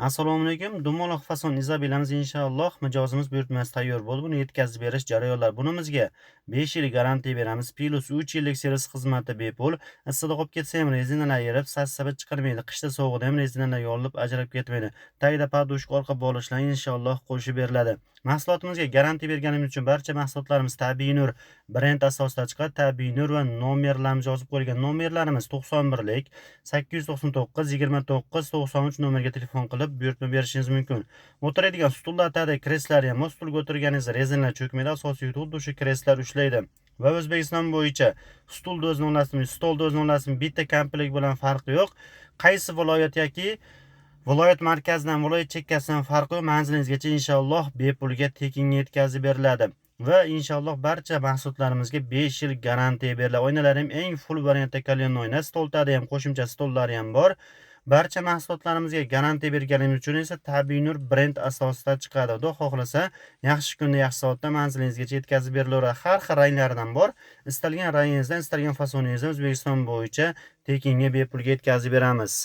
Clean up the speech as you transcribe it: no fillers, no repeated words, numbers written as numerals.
Assalomu alaykum. Dumaloq fason Izabelamiz inshaalloh mijozimiz buyurtmasi tayyor bo'ldi. Buni yetkazib berish jarayonlari. Bunimizga 5 yil garantiya beramiz. Plus 3 yillik servis xizmati bepul. Issida qolib ketsa ham rezinalar erib, sassibi chiqarmaydi. Qishda sovuqda ham rezinalar yorilib, ajrab ketmaydi. Tagida podushka, orqa bolishlar inshaalloh qo'shib beriladi. Mahsulotimizga garantiya berganimiz uchun barcha mahsulotlarimiz Tabiiy Nur brend asosida chiqadi. Tabiiy Nur va nomerlarimiz yozib qo'yilgan. Nomerlarimiz 91lik 899 29 93 nomerga telefon qilib buyurtma berishingiz mumkin. O'tiradigan stullar tagida kreslar ham bor. Stulga o'tirganingizda rezinalar cho'kmaydi, asosiy xuddi o'sha kreslar ushlaydi. Va O'zbekiston bo'yicha stulni o'zini olasizmi, stolni o'zini olasizmi, bitta komplekt bilan farqi yo'q. Qaysi viloyat yoki viloyat markazidan, viloyat chekkasidan farqi yo'q, manzilingizgacha inshaalloh bepulga, tekinga yetkazib beriladi. Va inshaalloh barcha mahsulotlarimizga 5 yil garantiya beriladi. Oynalar ham eng full variantda kalyon oyna, stol tagida ham qo'shimcha stollari ham bor. Barcha mahsulotlarimizga garantiya berganimiz uchun esa Tabiiy Nur brend asosida chiqadi. Xudo xohlasa, yaxshi kunda, yaxshi soatda manzilingizgacha yetkazib berilaveradi. Har xil ranglaridan bor. Istalgan rangingizdan, istalgan fasoningizdan O'zbekiston bo'yicha tekinga, bepulga yetkazib beramiz.